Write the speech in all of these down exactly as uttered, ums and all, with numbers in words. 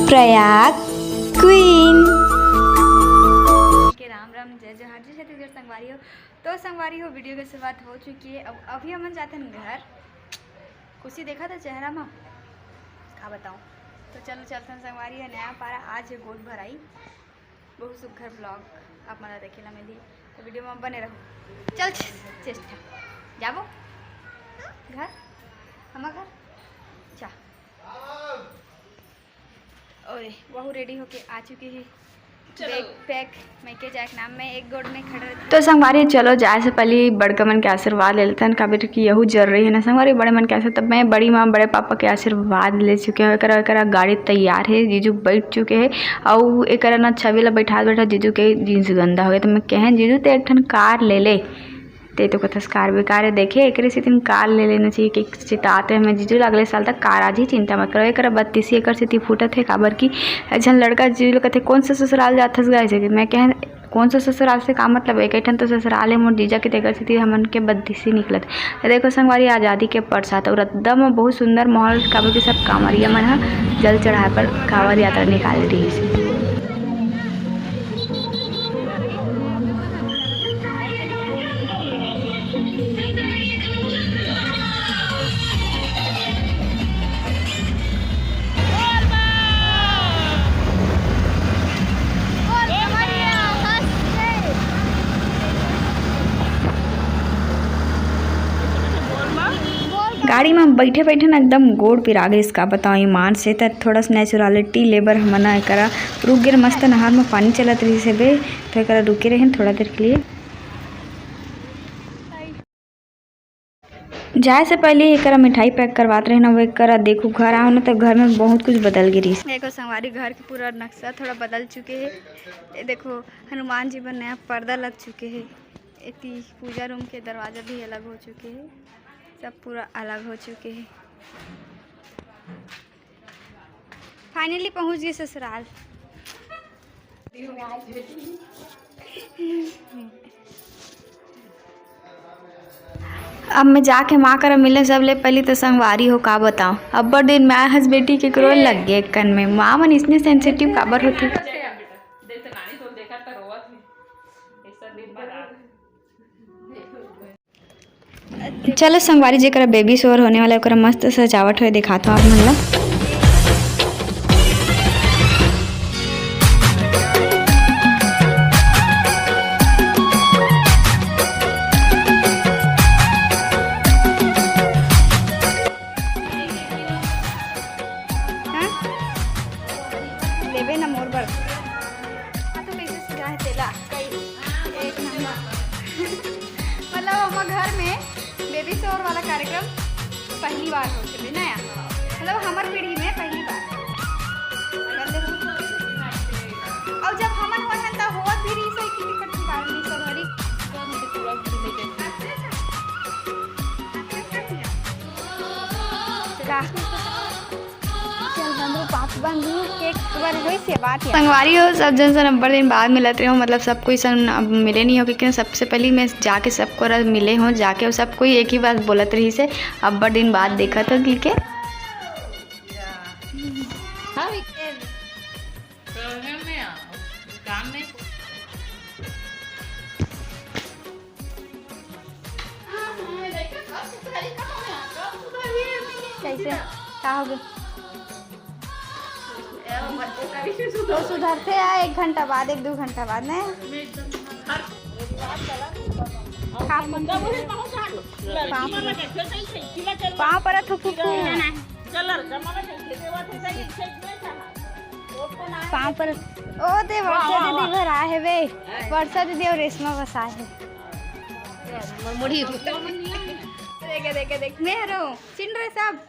Prayag queen. के राम राम, जय जोहार, जय छत्तीसगढ़ संगवारी हो। तो संगवारी हो, वीडियो के शुरुआत हो चुकी है। अब अभी हमन जाते हैं घर। खुशी देखा था चेहरा में, का बताऊँ। तो चलो चलते हैं संगवारी हो, नया पारा आज है गोठ भराई। बहुत सुघर vlog आप मन ला देखे ला मिलही, तो वीडियो में बने रहो। चल चे-, चेष्टा जाबो घर, हमार घर। चा ओए, वहू रेडी होके आ चुकी है। चलो। बैग पैक, मैं के जाए के नाम में एक गोड़ में खड़े रहते। तो संगवारी, चलो जाए से पहले बड़का मन के आशीर्वाद ले लेथन, काबर कि यहू जरूरी है ना संगवारी, बड़े मन के आशीर्वाद। तब मैं बड़ी माँ, बड़े पापा के आशीर्वाद ले चुके हूँ। एकरा, एकरा गाड़ी तैयार है, जीजू बैठ चुके हैं। अउ एकरा ना छवि ला बैठा बैठा जीजू के जींस गंदा हो गया, तो मैं कहें, "जीजू, ते एक ठन कार ले ले।" ते तो कथस, "कार बेकार है।" देखे, एकरे सेती कार ले लेना चाहिए, कि चिताते हमें जीजू ला अगले साल तक कार आज ही, चिंता मत करो। एकरा बत्तीसी एकर सेती फूटत है, काबर कि एक झन लड़का जीजू ला कथे, "कौन से ससुराल जाथस गा?" ऐसे मैं कहें, "कौन से ससुराल से का मतलब? एक ठन तो ससुराल है मोर जीजा के, तेकर सेती हमन के बत्तीसी निकलत।" तो देखो संगवारी, आजादी के परसाद और एकदम बहुत सुंदर माहौल, काबर कि सब कांवरिया मन ह जल चढ़ाए पर कांवर यात्रा निकाल रही है। गाड़ी में बैठे बैठे ना एकदम गोड़ पिरा गइस, का बताऊँ ईमान से। त थोड़ा सा नेचुरलिटी लेबर हमन ना एकरा रुक गे, मस्त नहर में पानी चलत रहिस हे बे, तो एकरा रुके रहेन थोड़ा देर के लिए। जाए से पहले एकरा मिठाई पैक करवात रहे ना, वो एकरा देखो घर आओ ना, तो घर में बहुत कुछ बदल गे रहिस। देखो संगवारी, घर के पूरा नक्शा थोड़ा बदल चुके है। ये देखो, हनुमान जी बर नया पर्दा लग चुके है। एती पूजा रूम के दरवाजा भी अलग हो चुके है, सब पूरा अलग हो चुके है। फाइनली पहुंच गए ससुराल। अब मैं जाके माँ करा मिले, सबले पहली तो संगवारी हो, का बताऊँ, अब्बड़ दिन में आए हस बेटी, के रोए लग गए कन में। माँ मन इसने सेंसिटिव काबर होथे? चलो संगवारी, जेकरा बेबी शोअर होने वाला है, ओकरा मस्त सजावट होए दिखात हूँ आप मन ला। हाँ? लेबे ना मोर बर। हाँ, तो कैसे सजा है तेला? एक नंबर। मतलब, हम घर में बेबी शोअर वाला कार्यक्रम पहली बार हो चुके नया, मतलब हमर पीढ़ी में पहली बार। और जब हमन होन हन त होत भी रही सही कि टिकट के कारण नहीं सब हरी। चल बंधु, पाँच बंधु, केक बर होई से बात है। संगवारी हो, सब जन सन अब्बड़ दिन बाद मिलत रहे हो, मतलब सब कोई सन अब मिले नहीं हो, क्योंकि सबसे पहले मैं जाके सबको र-, मिले हो जाके, और सब कोई एक ही बात बोलत रही से, "अब्बड़ दिन बाद देखत हो" कह के। हाँ, कैसे? का हो गया? तो सुधरते आ एक घंटा बाद, एक दो घंटा बाद, नहीं? पाँव परत। पाँव परत हो फुफू। पाँव परत। ओ दे, वर्षा दीदी भर आए हे बे। वर्षा दीदी और रेशमा बस आए हे। देखे, देखे, देख, मैं रो। चिन रहे सब।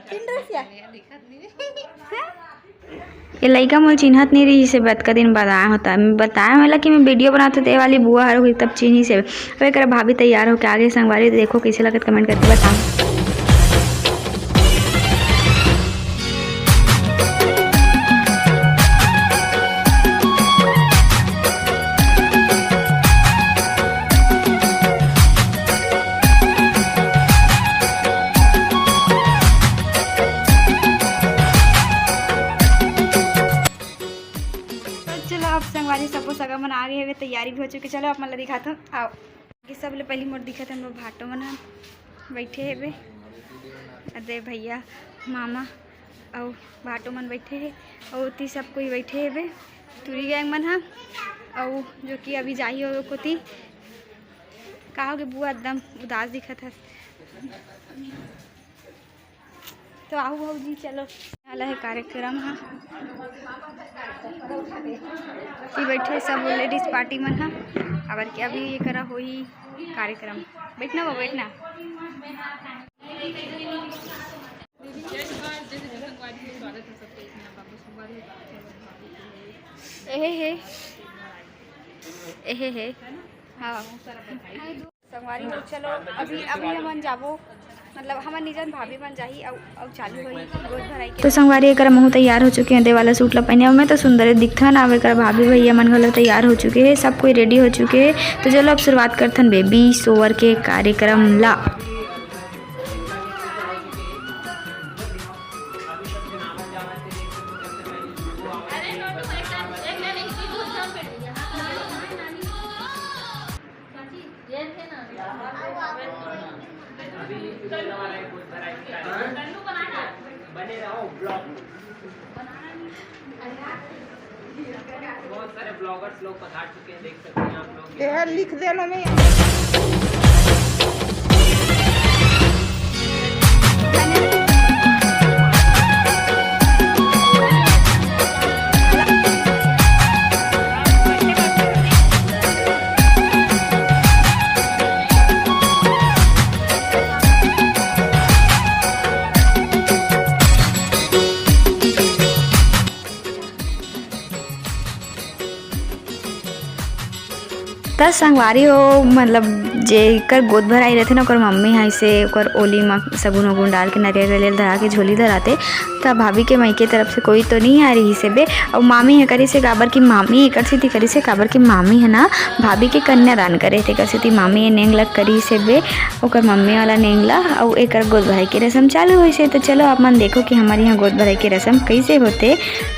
चिन रहे सिया। हैं? ये लइका मोला चिन्हत नहीं रही, से बतका दिन बाद आया होता। मैं बताया मला कि मैं वीडियो बनाते ते वाली बुआ हर होगी, तब चिन्ही से। अब एक भाभी तैयार होके आ गई संगवारी, तो देखो कैसे लगत, कमेंट करके बताओ। अरे सबो सगा मन आ गे हवे, तैयारी भी हो चुके। चलो आप मन ला दिखाथन, आओ। ये सब ले पहली मोर दिखत हे, मोर भाटो मन ह बैठे हेबे। अरे भैया, मामा अउ भाटो मन बैठे हे, अउ ओती सब कोई बैठे हेबे, टूरी गैंग मन ह, अउ जो कि अभी जाही ओ कोती। का होगे बुआ, एकदम उदास दिखत हस। तो आहू भौजी, चलो, वाला हे कार्यक्रम ह। ये बैठे सब लेडीज पार्टी मन ह, काबर कि अभी ये करा होही कार्यक्रम। बैठना वो, बैठना। एहे हे, एहे हे, हाँ। संगवारी हो, चलो, अभी, अभी हमन जाबो, मतलब, हमन निजन भाभी मन जाही, अउ, अउ चालू होही गोद भराई के। तो संगवारी, एकरा महू तैयार हो चुके हैं, दे वाला सूट ला पहने, अउ मैं तो सुंदर दिखथन, अउ एकरा भाभी भैया मन घलो तैयार हो चुके हैं, सब कोई रेडी हो चुके हैं। तो चलो, अब शुरुआत करथन बेबी शॉवर के कार्यक्रम ला। अभी बने रहो ब्लॉग में। बहुत सारे ब्लॉगर्स लोग पधार चुके हैं, देख सकते हैं आप लोग। ये लिख देना नहीं। त संगवारी हो, मतलब, जेकर गोद भराई रहिथे ना, ओकर मम्मी ह अइसे ओकर ओली म सगुन उगुन डाल के, नरियर वरियर धरा के झोली धराथे। त भाभी के मइके तरफ से कोई तो नइ आय रिहिस हे बे, अउ मामी ह करिस हे, काबर कि मामी एकर सेती करिस हे, काबर कि मामी ह ना भाभी के कन्यादान करे, तेकर सेती मामी ए नेंग ल करिस हे बे, ओकर मम्मी वाला नेंग ल, अउ एकर गोद भराई के रसम चालू होइस हे। त चलो, आप मन देखो कि हमर इहाँ गोद भराई के रसम कइसे होथे।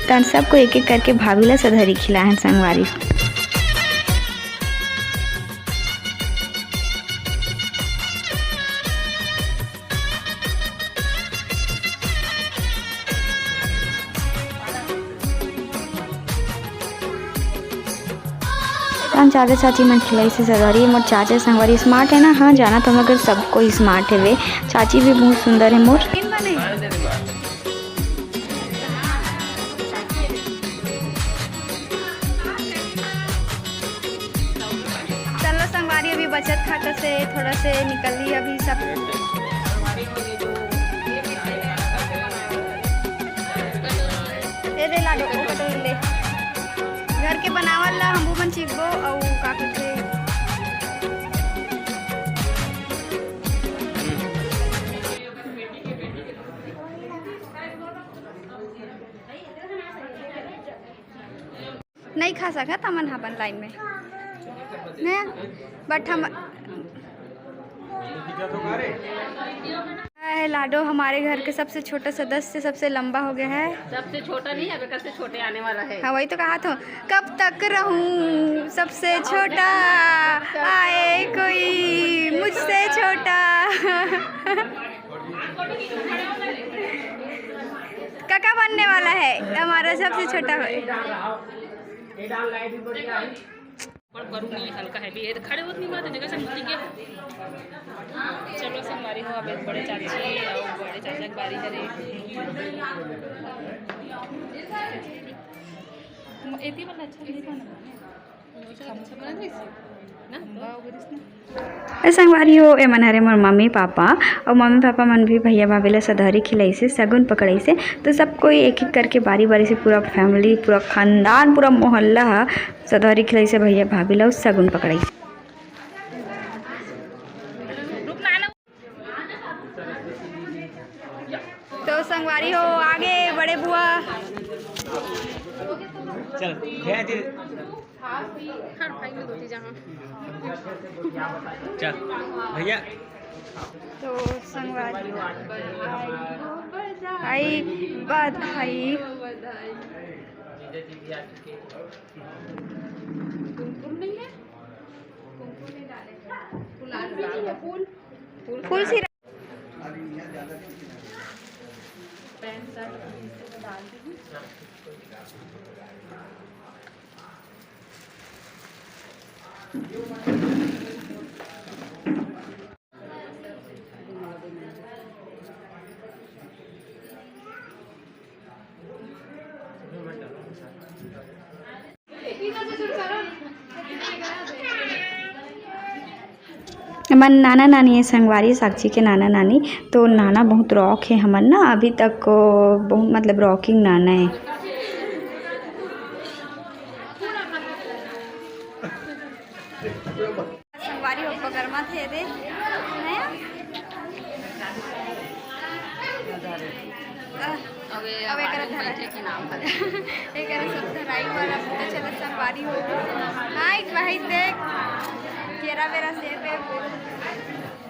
त सब कोई एक एक करके भाभी ला सधरी खिलाहन संगवारी। तन चाचा चाची मन खिलाइस हे सधरी। मोर चाचा संगवारी स्मार्ट हे ना, हाँ, जाना तो मगर सब कोई स्मार्ट हे वे। चाची भी बहुत सुंदर हे मोर। चलो संगवारी, अभी बचत खाता से थोड़ा से निकल ली अभी सब। ए दे लाडो, ओ कटोरी ले। घर के बनावल ला हमू मन चीखबो, अउ का कथे। नहीं खा सकत हमन ह अपन लाइन में, नहीं, but हम, है लाडो हमारे घर के सबसे छोटा सदस्य, सबसे लंबा हो गया है। सबसे छोटा नहीं है, सबसे छोटे आने वाला है। हाँ, वही तो कहा था, कब तक रहूं सबसे छोटा, आए कोई मुझसे छोटा। काका बनने वाला है हमारा सबसे छोटा भाई। पर करू नहीं, हल्का है भी, ये तो खड़े होत नहीं बात है, जगह से मुक्ति के। चलो संगवारी हो, अब एक बड़े चाची और बड़े चाचा की बारी करे। एती वाला अच्छा नहीं था ना। ए संगवारी हो, ए मन हरे मोर मम्मी पापा, अउ मम्मी पापा मन भी भैया भाभी ला सधरी खिलाइसे, सगुन पकड़ाइसे। तो सब कोई एक एक करके बारी बारी से पूरा फैमिली, पूरा खानदान, पूरा मोहल्ला ह सधरी खिलाइसे भैया भाभी ला, अउ सगुन पकड़ाइसे। तो संगवारी हो, आगे बड़े बुआ। चल, भैया जी। हर भाई में होती जहाँ। चल, भैया। तो संगवारी हो, आई बधाई। कुमकुम नहीं है, कुमकुम नहीं डाले, फुलाल भी नहीं है, फूल, फूल सिरा। पैंट शर्ट इसी में डाल दीजिए। हमन नाना नानी है संगवारी, साक्षी के नाना नानी। तो नाना बहुत रॉक है हमन ना, अभी तक, अ, बहुत मतलब रॉकिंग नाना है। संगवारी हो पकड़मा थे दे, नया? अ, अबे अब एकरा हमारे धरा। बच्चे के नाम पर। एकरा सब धराई वाला बहुत अच्छा था संगवारी हो। हाँ, एक भाई देख, केरा वेरा सेब वेब।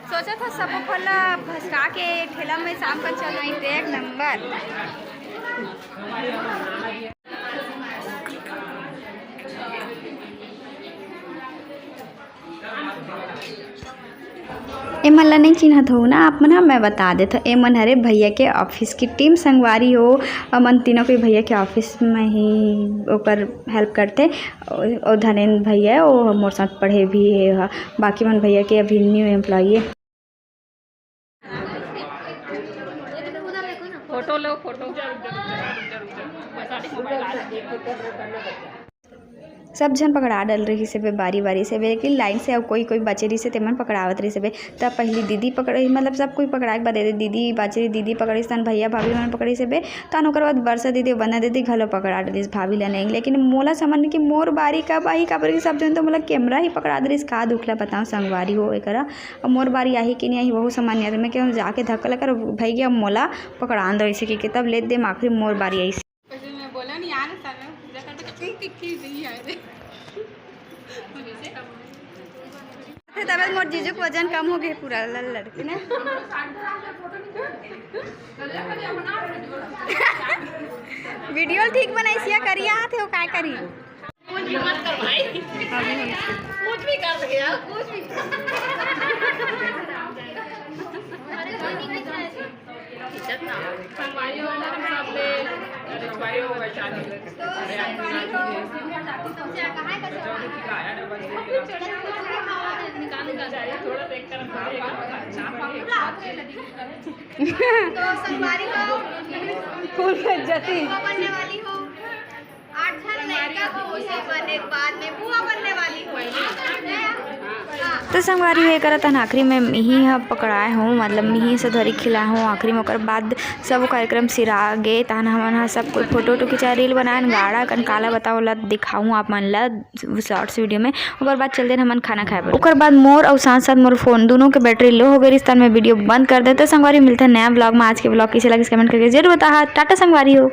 सोचा था सब फल भसका के ठेला में शाम का चल रही थे, एक नंबर। एमन ला नहीं चिन्हत हो ना आप मन ह, मैं बता देत हव, एमन हरे भैया के ऑफिस की टीम संगवारी हो। अमन तीनों के भैया के ऑफिस में ही ओकर हेल्प करते। और धनेंद्र भैया, वो मोर साथ पढ़े भी है, बाकी मन भैया के अभी न्यू एम्प्लॉई है। फोटो लो, फोटो। सब झन पकड़ा डल रहिस हे बे बारी बारी से बे, लेकिन लाइन से अउ कोई कोई बचे रहिस हे, तेमन पकड़ावत रहिस हे बे। तब पहली दीदी पकड़े, मतलब सब कोई पकड़ाए के बाद दीदी बचे रहिस, दीदी पकड़िस, तहन भैया भाभी मन पकड़िस हे बे, तहन ओकर बाद वर्षा दीदी, वंदना दीदी घलो पकड़ा डरिस भाभी ला नहीं। लेकिन मोला समझ नहीं कि मोर बारी कब आही, काबर कि सब झन तो मोला कैमरा ही पकड़ा डरिस। का दुख ला बताओ संगवारी हो एकरा, अब मोर बारी आही कि नहीं आही, वहू समझ नहीं आत। मैं कहूँ जाके धक्का लगा, भैया मोला पकड़ान दो इसे, कि तब ले दे आखिरी मोर बारी आई। पहले मैं बोला नहीं, आ ना साला, पूजा कर तो कितनी तिखी नहीं आए रे। तबे मोर जीजू के वजन कम हो गए पूरा लड़ लड़ के ना। वीडियो ठीक बनाई सिया करिया आते हो, काय करी? कुछ भी मत कर भाई, कुछ भी कर दे यार, कुछ भी। तो संगवारी हो, फुल बेइज्जती। बनने वाली हो। आठ झन लइका हो, उसे बने के बाद में बुआ बनने वाली हो। हाँ। तो संगवारी हो, एकरा तहन आखिरी में मिही ह पकड़ाए हो, मतलब मिही से धरी खिलाए हो आखिरी में। ओकर बाद सब कार्यक्रम सिरा गे, तहन हमन ह सब कोई फोटो वोटो खिंचाए, रील बनाए, गाड़ा कन काला बताओ ला दिखाऊँ आप मन ला शॉर्ट्स वीडियो में। ओकर बाद चल देन हमन खाना खाए बर। ओकर बाद मोर अउ साथ साथ मोर फोन दोनों के बैटरी लो हो गई रिहिस, तहन मैं वीडियो बंद कर दे। तो संगवारी मिलते हैं नया ब्लॉग में। आज के ब्लॉग कैसे लगिस कमेंट करके जरूर बताहा। टाटा संगवारी हो।